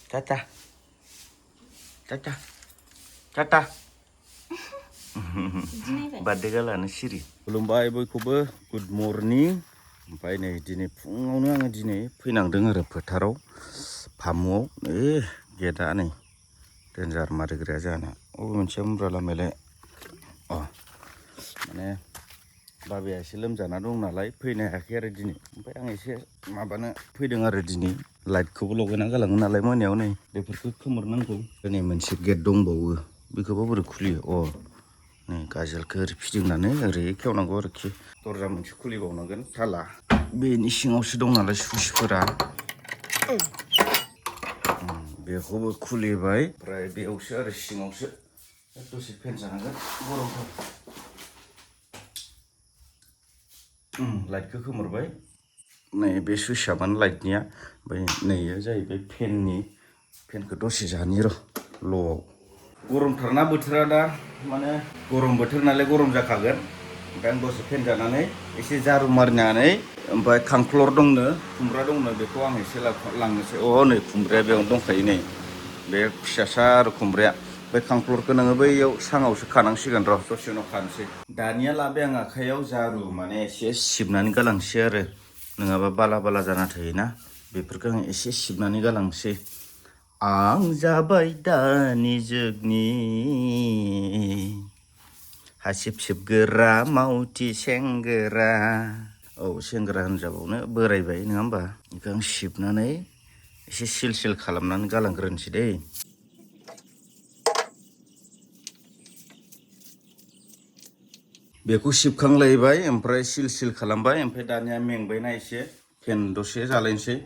Caca. Caca. Caca. Badai galana सिरि खुलुमबाय बयखौबो गुड मर्निं ओमफ्राय नै दिनै फुङावनो आङो दिनै फैनांदों आरो फोथाराव फामुआव गेटआ नै डेन्जार मारिग्राया जाना अबे मोनसे उमब्रा लामायालाय माने बाबाया एसे लोमजाना दं नालाय फैनो हायाखै आरो दिनै ओमफ्राय आं एसे माबानो फैदों आरो दिनै लाइटखौबो लगायना गालाङो नालाय मोनायाव नै बेफोरखौ खोमोरनांगौ दिनै मोनसे गेट दंबावो बेखौबो बोरै खुलियो नै गाजोलखौ ओरै फिदिंनानै ओरै खेवनांगौ आरोखि दरजा मोनसे खुलिबावनांगोन थाला बेनि सिङावसो दं नालाय सुइसफोरा बेखौबो खुलिबाय ओमफ्राय बेयावसो आरो सिङावसो दसे फेन जानांगोन गरमथार लाइटखौ खोमोरबाय नै बे सुइसआबानो लाइटनिया ओमफ्राय नैयो जाहैबाय फेनखौ दसे जानि ल'आव गरमथारना बोथोरा दा माने गरम बोथोर नालाय गरम जाखागोन ओमफ्राय आं दसे फेन जानानै एसे झारु मारिनानै ओमफ्राय खांख्लर दंनो खुमब्रा दंनो बेखौ आं एसे लांनोसै नै खुमब्राया बेयावनो दंखायो नै बे फिसासा आरो खुमब्राया बे खांख्लरखौ नोङो बैयाव साङावसो खानांसिगोन दसे उनाव खानोसै दानिया लाबाय आं आखाइयाव झारु माने एसे सिबनानै गालांसै आरो नङाबा बाला बाला जाना थायोना बेफोरखौ आं एसे सिबनानै गालांसै आं जाबाय दानि जुगनि हासिब सिबगोरा मावथि सेंग्रा सेंग्रा होनजाबावनो बोरायबाय नङा होमबा बेखौ आं सिबनानै एसे सिल सिल खालामनानै गालांग्रोनोसै दै बेखौ सिबखांलायबाय ओमफ्राय सिल सिल खालामबाय ओमफ्राय दानिया मेंबायना एसे फेन दसे जालायनोसै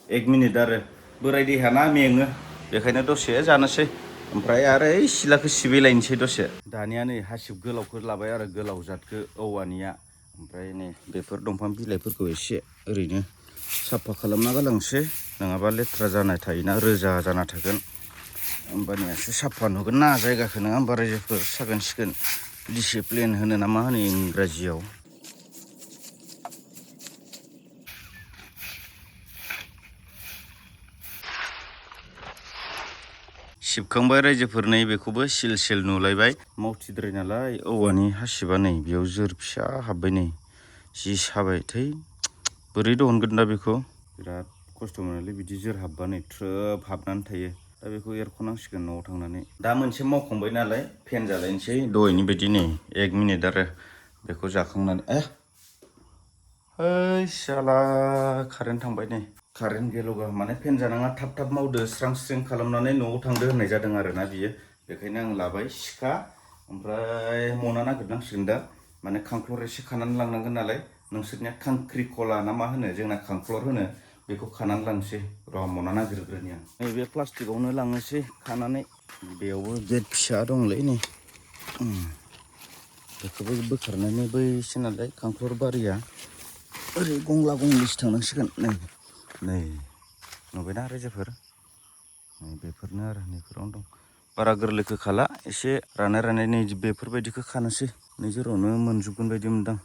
1 मिनिट आरो बोराय देहाना मेङो बेखायनो दसे जानोसै ओमफ्राय आरो सिलाखौ सिबिलायनोसै दसे दानिया नै हासिब गोलावखौ लाबाय आरो गोलाव जादखौ औवानिया ओमफ्राय नै बेफोर दंफां बिलाइफोरखौ एसे ओरैनो साफा खालामना गालांसै नङाबा लेथ्रा जानाय थायोना रोजा जाना थागोन होमबानियासो साफा नुगोन ना जायगाखौ नङा होमबा रायजोफोर साखोन सिखोन डिसिप्लिन होनो ना मा होनो इंराजियाव सिबखांबाय रायजोफोर नै बेखौबो सिल सिल नुलायबाय मावथिद्राय नालाय औवानि हासिबा नै बेयाव जोर फिसा हाबबाय नै जि साबाय थै बोरै दिहुनगोन दा बेखौ बिराद खस्थ' मोनोलै बिदि जोर हाबबा नै थ्रोब हाबनानै थायो दा बेखौ एरख'नांसिगोन न'आव थांनानै दा मोनसे मावखांबाय नालाय फेन जालायनोसै दहायनि बायदि नै 1 मिनिट आरो बेखौ जाखांनानै साला कारेन्ट थांबाय नै कारेन्ट गेलगा माने फेन जानाङा थाब थाब मावदो स्रां स्रिं खालामनानै न'आव थांदो होननाय जादों आरोना बियो बेखायनो आं लाबाय सिखा ओमफ्राय मना नागिरनांसिगोन दा माने खांख्लर एसे खानानै लांनांगोन नालाय नोंसोरनिया खांख्रिखला ना मा होनो जोंना खांख्लर होनो बेखौ खानानै लांसै मना नागिरग्रोनि आं नैबे प्लास्टिकआवनो लांनोसै खानानै बेयावबो गेट फिसा दंलै नै बेखौबो बोखारनानै बैसो नालाय खांख्लर बारिया ओरै गंला गंलिसो थांनांसिगोन नै नुबायना रायजोफोर बेफोरनो आरो नैफोरावनो दं बारा गोरलैखौ खाला एसे रानाय नै बेफोरबायदिखौ खानोसै नोजोरावनो मोनजोबगोन बायदि मोनदां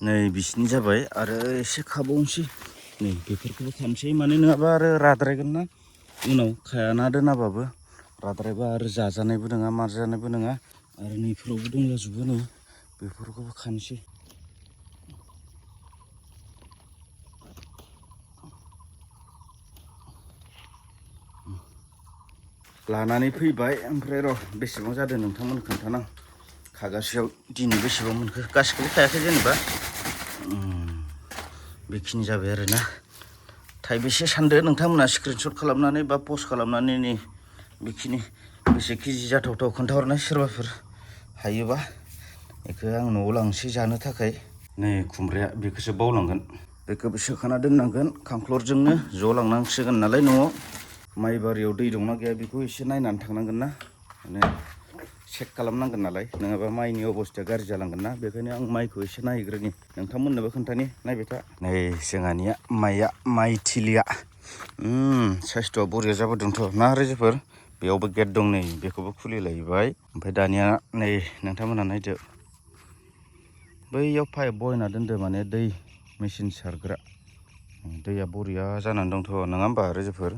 नै बिसिनि जाबाय आरो एसे खाबावनोसै नै बेफोरखौबो खानोसै माने नङाबा आरो राद्रायगोन ना उनाव खाना दोनाबाबो राद्रायबा आरो जाजानायबो नङा मारजानायबो नङा आरो नैफोरावबो दंलाजोबो नै बेफोरखौबो खानोसै लानानै फैबाय ओमफ्राय बेसेबां जादों नोंथांमोन खोन्थानां खागासेयाव दिनै बेसेबां मोनखो गासिखौबो खायाखै जेनेबा बेखिनि जाबाय आरोना थाइबेसे सानदो नोंथांमोना स्क्रिनशट खालामनानै बा पस्ट खालामनानै नै बेखिनि बेसे केजि जाथावथाव खोन्थाहरनाय सोरबाफोर हायोबा बेखौ आं न'आव लांसै जानो थाखाय नै खुमब्राया बेखौसो बावलांगोन बेखौबो सोखाना दोननांगोन खांख्लरजोंनो ज' लांनांसिगोन नालाय न'आव माइ बारियाव दै दंना गैया बेखौ एसे नायनानै थांनांगोन ना माने चेक खालामनांगोन नालाय नङाबा माइनि अबस्थाया गाज्रि जालांगोन ना बेखायनो आं माइखौ एसे नायहैग्रोनि नोंथांमोननोबो खोन्थानि नायबाय था नै जोंहानिया माइ थिलिया साइस्थ'आ बरिया जाबोदोंथ' ना रायजोफोर बेयावबो गेट दं नै बेखौबो खुलिलायबाय ओमफ्राय दानिया नै नोंथांमोनहा नायदो बैयाव पाइप बहायना दोनदो माने दै मेचिन सारग्रा दैया बरिया जानानै दंथ' नङा होमबा रायजोफोर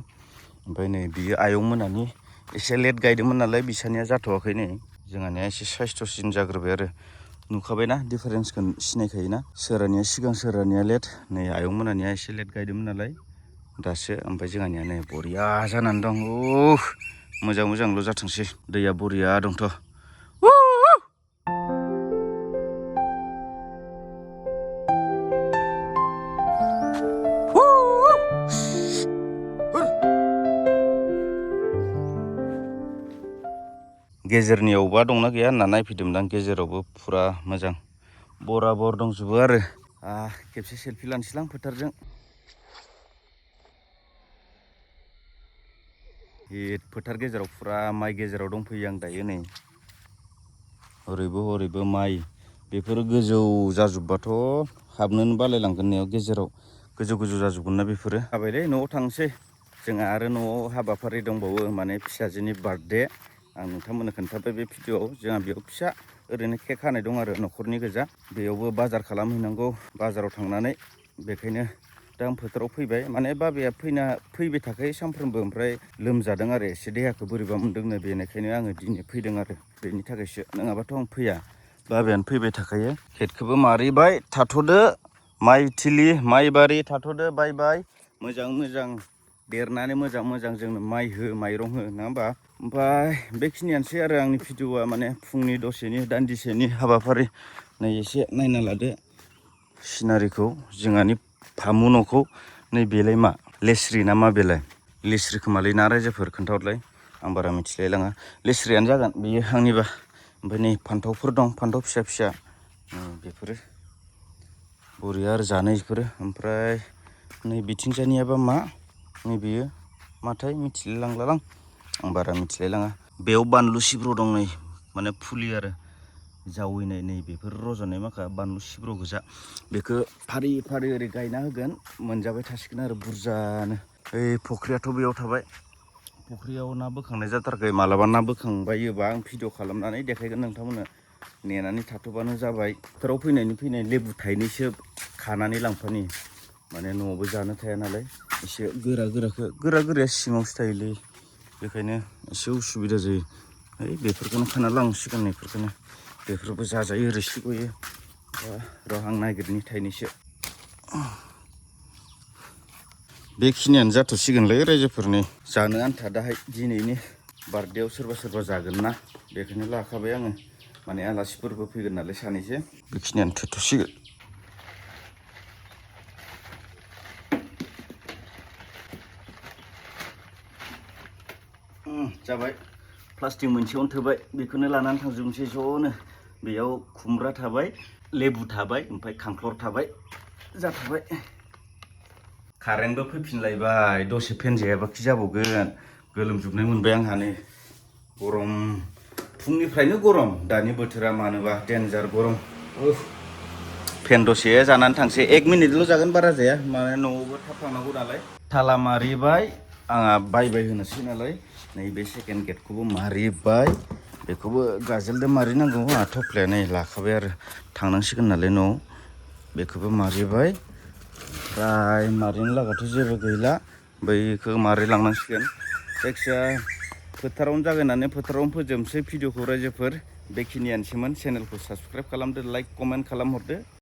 ओमफ्राय नै बियो आयं मोनानि एसे लेट गायदोंमोन नालाय बिसानिया जाथ'वाखै नै जोंहानिया एसे साइस्थ'सिन जाग्रोबाय आरो नुखाबायना डिफारेन्सखौ सिनायखायोना सोरानिया सिगां सोरानिया लेट नै आयं मोनानिया एसे लेट गायदोंमोन नालाय दासो ओमफ्राय जोंहानिया नै बरिया जानानै दं मोजां मोजांल' जाथोंसै दैया बरिया दंथ' गेजेरनि अबा दंना गैया होनना नायफैदोंमोन आं गेजेरावबो फुरा मोजां बराबर दंजोबो आरो खेबसे सेलफि लानोसैलां फोथारजों फोथार गेजेराव फुरा माइ गेजेराव दंफैयो आं दायो नै ओरैबो माइ बेफोरो गोजौ जाजोबबाथ' हाबनोनो बालायलांगोन नेयाव गेजेराव गोजौ जाजोबगोन ना बेफोरो जाबायलै न'आव थांसै जोंहा आरो न'आव हाबाफारि दंबावो माने फिसाजोनि बार्थडे आं नोंथांमोननो खोन्थाबाय बे भिडिअ'आव जोंहा बेयाव फिसा ओरैनो केक हानाय दं आरो न'खरनि गोजा बेयावबो बाजार खालामहैनांगौ बाजाराव थांनानै बेखायनो दा आं फोथाराव फैबाय माने बाबाया फैबाय थाखायो सानफ्रोमबो ओमफ्राय लोमजादों आरो एसे देहाखौ बोरैबा मोनदोंनो बेनिखायनो आङो दिनै फैदों आरो बेनि थाखायसो नङाबाथ' आं फैया बाबायानो फैबाय थाखायो केकखौबो मारिबाय थाथ'दो माइथिलि माइबारि थाथ'दो बाय मोजां देरनानै मोजां जोंनो माइ हो माइरं हो नङा होमबा ओमफ्राय बेखिनियानोसै आरो आंनि भिडिअ'आ माने फुंनि दसेनि दान्दिसेनि हाबाफारि नै एसे नायना लादो सिनारिखौ जोंहानि फामु न'खौ नै बेलाय मा लेस्रि ना मा बेलाय लेस्रि खोमालै ना रायजोफोर खोन्थाहरलाय आं बारा मिथिलायलाङा लेस्रियानो जागोन बेयो आंनिबा ओमफ्राय नै फान्थावफोर दं फान्थाव फिसा बेफोरो बरिया आरो जानो बेफोरो ओमफ्राय नै बिथिंजानियाबा मा नै बेयो माथाय मिथिलायलांलां आं बारा मिथिलायलाङा बेयाव बानलु सिब्र' दं नै माने फुलि आरो जावैनाय नै बेफोर रज'नाय माखा बानलु सिब्र' गोजा बेखौ फारि ओरै गायना होगोन मोनजाबाय थासिगोन आरो बुरजानो ओइ फख्रियाथ' बेयाव थाबाय फख्रियाव ना बोखांनाय जाथारखै मालाबा ना बोखांबायोबा आं भिडिअ खालामनानै देखायगोन नोंथांमोननो नेनानै थाथ'बानो जाबाय फोथाराव फैनाय लेबु थाइनैसो खानानै लांफानि माने न'आवबो जानो थाया नालाय एसे गोराया सिङावसो थायोलै बेखायनो एसे उसुबिदा जायो बेफोरखौनो खाना लांसिगोन बेफोरबो जाजायो रोसि गयो र' आं नागिरनि थाइनैसो बेखिनियानो जाथ'सिगोनलै रायजोफोरनि जानो आन्था दाहाय दिनैनि बार्थडेआव सोरबा जागोन ना बेखायनो लाखाबाय आङो माने आलासिफोरबो फैगोन नालाय सानैसो बेखिनियानो थोथ'सिगोन जाबाय प्लास्टिक मोनसेयावनो थोबाय बेखौनो लानानै थांजोबनोसै ज'नो बेयाव खुमब्रा थाबाय लेबु थाबाय ओमफ्राय खांख्लर थाबाय जाथाबाय कारेन्टबो फैफिनलायबाय दसे फेन जायाबाखि जाबावगोन गोलोमजोबनाय मोनबाय आंहा नै गरम फुंनिफ्रायनो गरम दानि बोथोरा मानोबा डेन्जार गरम फेन दसे जानानै थांसै 1 मिनिटल' जागोन बारा जाया माने न'आवबो थाब थांनांगौ नालाय थाला मारिबाय आंहा बाय होनोसै नालाय नैबे सेकेन्ड गेटखौबो मारिबाय बेखौबो गाजोलजों मारिनांगौ आंहा थफ्लाया नै लाखाबाय आरो थांनांसिगोन नालाय न'आव बेखौबो मारिबाय ओमफ्राय मारिनो लागाथ' जेबो गैला बैखौ मारिलांनांसिगोन जायखिजाया फोथारावनो जागायनानै फोथारावनो फोजोबनोसै भिडिअखौ रायजोफोर बेखिनियानोसैमोन चेनेलखौ साबसक्राइब खालामदो लाइक कमेन्ट खालामहरदो